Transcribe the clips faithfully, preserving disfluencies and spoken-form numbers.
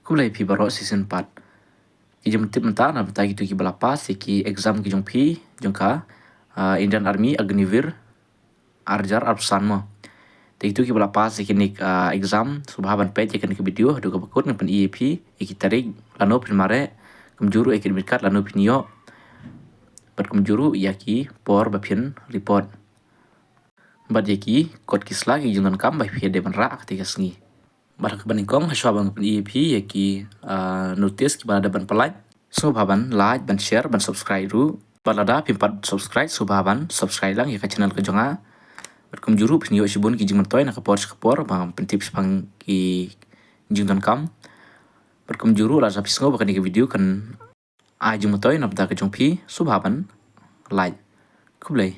Khublei phi baroh shisien pat. Ki jingtip mynta na bynta kito kiba la pass ïa ki exam ki jong phi jong ka, ah, Indian Army Agniveer ar hajar arphew san mo. Te kito kiba la pass ïa kine, ah, exam sngewbha ban peit ïa kane ka video haduh kaba kut, ngan pyni ïa phi ïa ki tarik lano phin mareh, kumjuh ruh ïa ki admit card lano phin ïoh, bad kumjuh ruh ïa ki por ba phin report, bad ïa ki kot ki sla ki jingdonkam ba phi dei ban rah ha katei ka sngi. Bad ha kaba nyngkong, ha shuwa ban pyni ïa phi ïa ki, ah, notice kiba la dep ban pyllait, sngewbha ban like, ban share, ban subscribe ruh. Bad lada phim pat subscribe, sngewbha ban subscribe lang ïa ka channel ka jong nga. Bad kumjuh ruh phin ïoh shibun ki jingmyntoi na ka por sha ka por ba ngan pyntip shaphang ki jingdonkam. Bad kumjuh ruh lada phi sngew ba kane ka video kan ai jingmyntoi na bynta ka jong phi, sngewbha ban like. Khublei.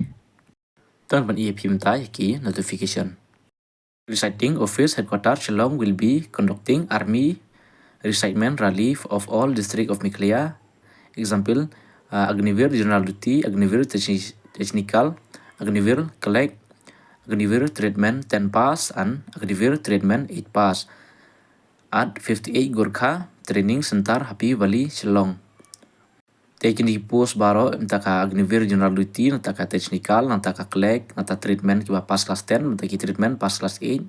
Te ngan pyni ïa phi mynta ïa ki notification. Reciting Office Headquarter Shillong will be conducting Army Recitement Rally of all District of Meghalaya. Example, uh, Agniveer General Duty, Agniveer Techni-, Technical, Agniveer Collect, Agniveer Treatment ten Pass and Agniveer Treatment eight Pass at fifty-eight Gorkha Training Centre, Happy Valley, Shillong. Te kine ki post baroh, nangta ka Agniveer General Duty, nangta ka Technical, nangta ka Collect, nangta Treatment kiba pass class ten, nangta ki Treatment pass class eight.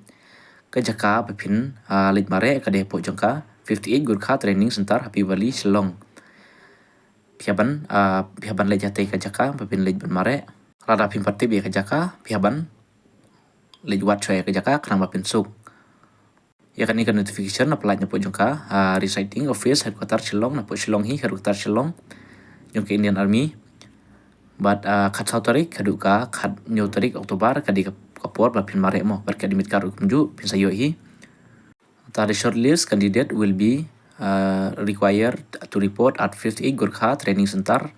Ka jaka ba phin, ah, leit mareh ka dei hapoh jong ka fifty-eight Gorkha Training Centre, Happy Valley, Shillong. Phi hap ban, ah, phi hap ban leit ha katei ka jaka ba phin leit ban mareh. Lada phim pat tip ïa ka jaka, phi hap ban leit wad shuwa ïa ka jaka khnang ba phin suk. Ïa kane ka notification la pyllait napoh jong ka, ah, Reciting Office Headquarter Shillong, napoh Shillong hi, Headquarter Shillong jong ka Indian Army. Bad, ah, khatsaw tarik haduh ka khathynñiew tarik October ka dei ka, ka por ba phin mareh mo, bad ka admit card ruh kumjuh phin sa ïoh hi. The shortlist candidate will be, uh, required to report at fifty-eight Gorkha Training Centre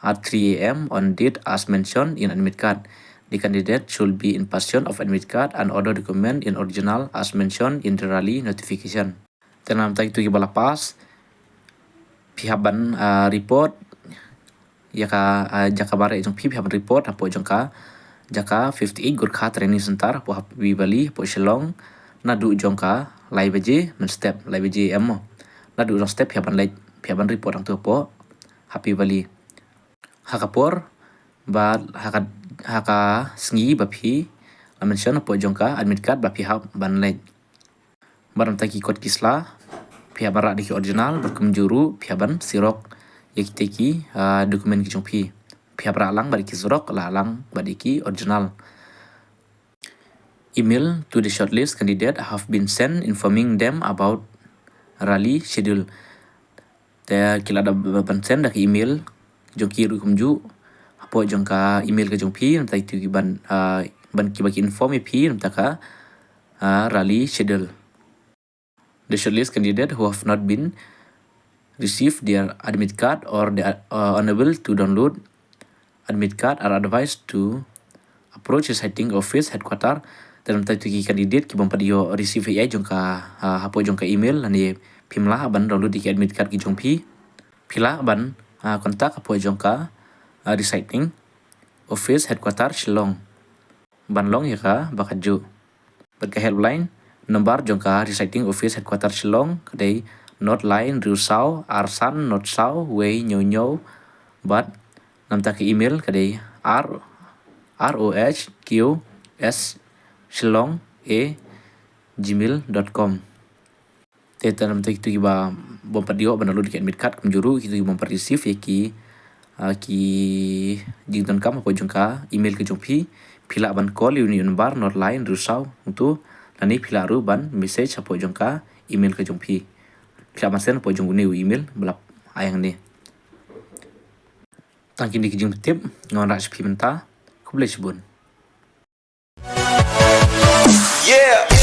at three A M on date as mentioned in admit card. The candidate should be in possession of admit card and other document in original as mentioned in the rally notification. Te na bynta kito kiba la pass, phi hap ban, ah, report ïa ka, ah, jaka mareh jong phi, phi hap ban report hapoh jong ka jaka fifty-eight Gorkha Training Centre, hapoh Happy Valley, hapoh Shillong, naduh jong ka lai baje mynstep, lai baje em mo. Naduh jong step phi hap ban leit, phi hap ban report hangto hapoh Happy Valley. Ha ka por, bad ha ka, ha ka sngi ba phi la mention hapoh jong ka admit card ba phi hap ban leit. Bad na bynta ki kot ki sla, phi hap ban rah da ki original, bad kumjuh ruh phi hap ban xerox ïa kita ki, ah, document ki jong phi. Phi hap rah lang bad ki xerox, rah lang bad ki original. Email to the shortlist candidate have been sent informing them about rally schedule. Te ki la dep ban send da ka email jong ki ruh kumjuh hapoh jong ka email ka jong phi, na bynta kito ki ban, ah, ban kiba ki inform ïa phi na bynta ka, ah, rally schedule. The shortlist candidate who have not been received their admit card or they are, uh, unable to download admit card are advised to approach reciting office headquarter. Te na bynta kito ki candidate ki bym pat ïoh receive ïa jong ka, ah, hapoh jong ka email, lane phim lah ban download ïa ki admit card ki jong phi, phi lah ban, ah, contact hapoh jong ka, ah, reciting office headquarter Shillong ban long ïa ka ba kajuh. Bad ka helpline number jong ka reciting office headquarter Shillong ka dei not line hynriew saw ar san not saw wei hynñiew hynñiew, bad na bynta ka email ka dei r, r o h q s shillong a gmail dot com. Te na bynta kito kiba bym pat ïoh ban download ki admit card, kumjuh ruh kito ki bym pat receive ïa ki, ah, ki jingdonkam hapoh jong ka email ka jong phi, phi lah ban call ïa une u number not line hynriew saw hangto, lane phi lah ruh ban message hapoh jong ka email ka jong phi. Phi lah ban send hapoh jong une u email ba la ai hangne. Tang kine ki jingtip nga wanrah sha phi mynta. Khublei shibun. Yeah.